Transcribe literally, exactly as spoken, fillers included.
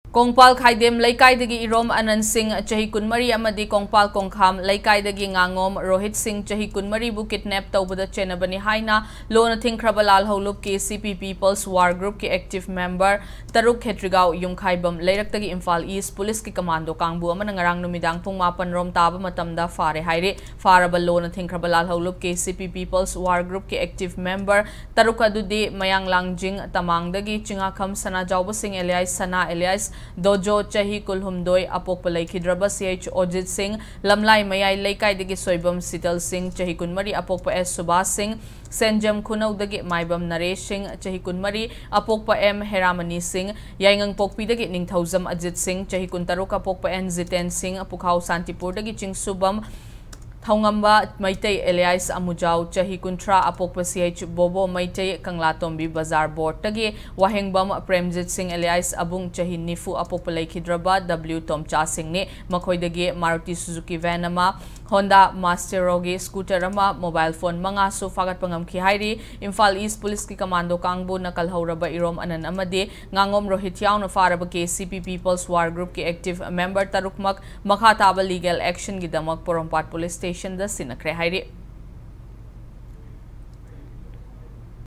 ꯀꯣꯡꯄꯥꯜ ꯈꯥꯏꯗꯦꯝ ꯂꯩꯀꯥꯏꯗꯒꯤ ꯏꯔꯣꯝ ꯑꯅꯟ ꯁꯤꯡ, ꯆꯍꯤ ꯀꯨꯟꯃꯔꯤ, ꯑꯃꯗꯤ ꯀꯣꯡꯄꯥꯜ ꯀꯣꯡꯈꯥꯝ ꯂꯩꯀꯥꯏꯗꯒꯤ ꯉꯥꯉꯣꯝ ꯔꯣꯍꯤꯠ ꯁꯤꯡ, ꯆꯍꯤ ꯀꯨꯟꯃꯔꯤꯕꯨ ꯀꯤꯗꯅꯦꯞ ꯇꯧꯕꯗ ꯆꯦꯟꯅꯕꯅꯤ ꯍꯥꯏꯅ ꯂꯣꯟꯅ ꯊꯤꯡꯈ꯭ꯔꯕ ꯂꯥꯜꯍꯧꯂꯨꯞꯀꯤ ꯁꯤ ꯄꯤ ꯄꯤꯄꯜꯁ ꯋꯥꯔ ꯒ꯭ꯔꯨꯞꯀꯤ ꯑꯦꯛꯇꯤꯚ ꯃꯦꯝꯕꯔ ꯇꯔꯨꯛ ꯈꯦꯇ꯭ꯔꯤꯒꯥꯎ ꯌꯨꯝꯈꯥꯏꯕꯝ ꯂꯩꯔꯛꯇꯒꯤ ꯏꯝꯐꯥꯜ ꯏꯁ ꯄꯨꯂꯤꯁꯀꯤ ꯀꯃꯥꯟꯗꯣ ꯀꯥꯡꯕꯨ ꯑꯃꯅ ꯉꯔꯥꯡ ꯅꯨꯃꯤꯗꯥꯡ ꯄꯨꯡ ꯃꯥꯄꯟ ꯔꯣꯝ ꯇꯥꯕ ꯃꯇꯝꯗ ꯐꯥꯔꯦ ꯍꯥꯏꯔꯤ꯫ ꯐꯥꯔꯕ ꯂꯣꯟꯅ ꯊꯤꯡꯈ꯭ꯔꯕ ꯂꯥꯜꯍꯧꯂꯨꯞꯀꯤ ꯁꯤ ꯄꯤ ꯄꯤꯄꯜꯁ ꯋꯥꯔ ꯒ꯭ꯔꯨꯞꯀꯤ ꯑꯦꯛꯇꯤꯚ ꯃꯦꯝꯕꯔ ꯇꯔꯨꯛ ꯑꯗꯨꯗꯤ ꯃꯌꯥꯡ ꯂꯥꯡꯖꯤꯡ ꯇꯃꯥꯡꯗꯒꯤ ꯆꯤꯡꯉꯥꯈꯝ ꯁꯅꯥꯖꯥꯎꯕꯁꯤꯡ ꯑꯦꯂꯤꯌꯥꯁ ꯁꯅꯥ ꯑꯦꯂꯤꯌꯥꯁ ꯗꯣꯖꯣ, ꯆꯍꯤ ꯀꯨꯟꯍꯨꯝꯗꯣꯏ, ꯑꯄꯣꯛꯄ ꯂꯩꯈꯤꯗ꯭ꯔꯕ ꯁꯤ ꯑꯩꯆ ꯑꯣꯖꯤꯠ ꯁꯤꯡ, ꯂꯝꯂꯥꯏ ꯃꯌꯥꯏ ꯂꯩꯀꯥꯏꯗꯒꯤ ꯁꯣꯏꯕꯝ ꯁꯤꯇꯜ ꯁꯤꯡ, ꯆꯍꯤ ꯀꯨꯟꯃꯔꯤ, ꯑꯄꯣꯛꯄ ꯑꯦꯁ ꯁꯨꯕꯥꯁ ꯁꯤꯡ, ꯁꯦꯟꯖꯝ ꯈꯨꯅꯧꯗꯒꯤ ꯃꯥꯏꯕꯝ ꯅꯔꯦꯁ ꯁꯤꯡ, ꯆꯍꯤ ꯀꯨꯟꯃꯔꯤ, ꯑꯄꯣꯛꯄ ꯑꯦꯝ ꯍꯦꯔꯥꯃꯅꯤ ꯁꯤꯡ, ꯌꯥꯏꯉꯪꯄꯣꯛꯄꯤꯗꯒꯤ ꯅꯤꯡꯊꯧꯖꯝ ꯑꯖꯤꯠ ꯁꯤꯡ, ꯆꯍꯤ ꯀꯨꯟꯇꯔꯨꯛ, ꯑꯄꯣꯛꯄ ꯑꯦꯟ ꯖꯤꯇꯦꯟ ꯁꯤꯡ, ꯄꯨꯈꯥꯎ ꯁꯥꯟꯇꯤꯄꯨꯔꯗꯒꯤ ꯆꯤꯡꯁꯨꯕꯝ ꯊꯧꯉꯝꯕ ꯃꯩꯇꯩ ꯑꯦꯂꯤꯌꯥꯁ ꯑꯃꯨꯖꯥꯎ, ꯆꯍꯤ ꯀꯨꯟꯊ꯭ꯔꯥ, ꯑꯄꯣꯛꯄ ꯁꯤ ꯑꯩꯆ ꯕꯣꯕꯣ ꯃꯩꯇꯩ, ꯀꯪꯂꯥꯇꯣꯝꯕꯤ ꯕꯖꯥꯔ ꯕꯣꯔꯗꯇꯒꯤ ꯋꯥꯍꯦꯡꯕꯝ ꯄ꯭ꯔꯦꯝꯖꯤꯠ ꯁꯤꯡ ꯑꯦꯂꯤꯌꯥꯁ ꯑꯕꯨꯡ, ꯆꯍꯤ ꯅꯤꯐꯨ, ꯑꯄꯣꯛꯄ ꯂꯩꯈꯤꯗ꯭ꯔꯕ ꯗꯕ꯭ꯂꯤꯎ ꯇꯣꯝꯆꯥ ꯁꯤꯡꯅꯤ꯫ ꯃꯈꯣꯏꯗꯒꯤ ꯃꯥꯔꯨꯇꯤ ꯁꯨꯖꯨꯀꯤ ꯚꯦꯟ ꯑꯃ, ꯍꯣꯟꯗꯥ ꯃꯥꯁꯇꯦꯔꯣꯒꯤ ꯁ꯭ꯀꯨꯇꯔ ꯑꯃ, ꯃꯣꯕꯥꯏꯜ ꯐꯣꯟ ꯃꯉꯥꯁꯨ ꯐꯥꯒꯠꯄ ꯉꯝꯈꯤ ꯍꯥꯏꯔꯤ꯫ ꯏꯝꯐꯥꯜ ꯏꯁ ꯄꯨꯂꯤꯁꯀꯤ ꯀꯃꯥꯟꯗꯣ ꯀꯥꯡꯕꯨꯅ ꯀꯜꯍꯧꯔꯕ ꯏꯔꯣꯝ ꯑꯅꯟ ꯑꯃꯗꯤ ꯉꯥꯉꯣꯝ ꯔꯣꯍꯤꯠ ꯌꯥꯎꯅ ꯐꯥꯔꯕ ꯀꯦ ꯁꯤ ꯄꯤ ꯄꯤꯄꯜꯁ ꯋꯥꯔ ꯒ꯭ꯔꯨꯞꯀꯤ ꯑꯦꯛꯇꯤꯚ ꯃꯦꯝꯕꯔ ꯇꯔꯨꯛꯃꯛ ꯃꯈꯥ ꯇꯥꯕ ꯂꯤꯒꯦꯜ ꯑꯦꯛꯁꯟꯒꯤꯗꯃꯛ ꯄꯣꯔꯣꯝꯄꯥꯠ ꯄꯨꯂꯤꯁ ꯁ꯭ꯇꯦꯁꯟꯗ ꯁꯤꯟꯅꯈ꯭ꯔꯦ ꯍꯥꯏꯔꯤ꯫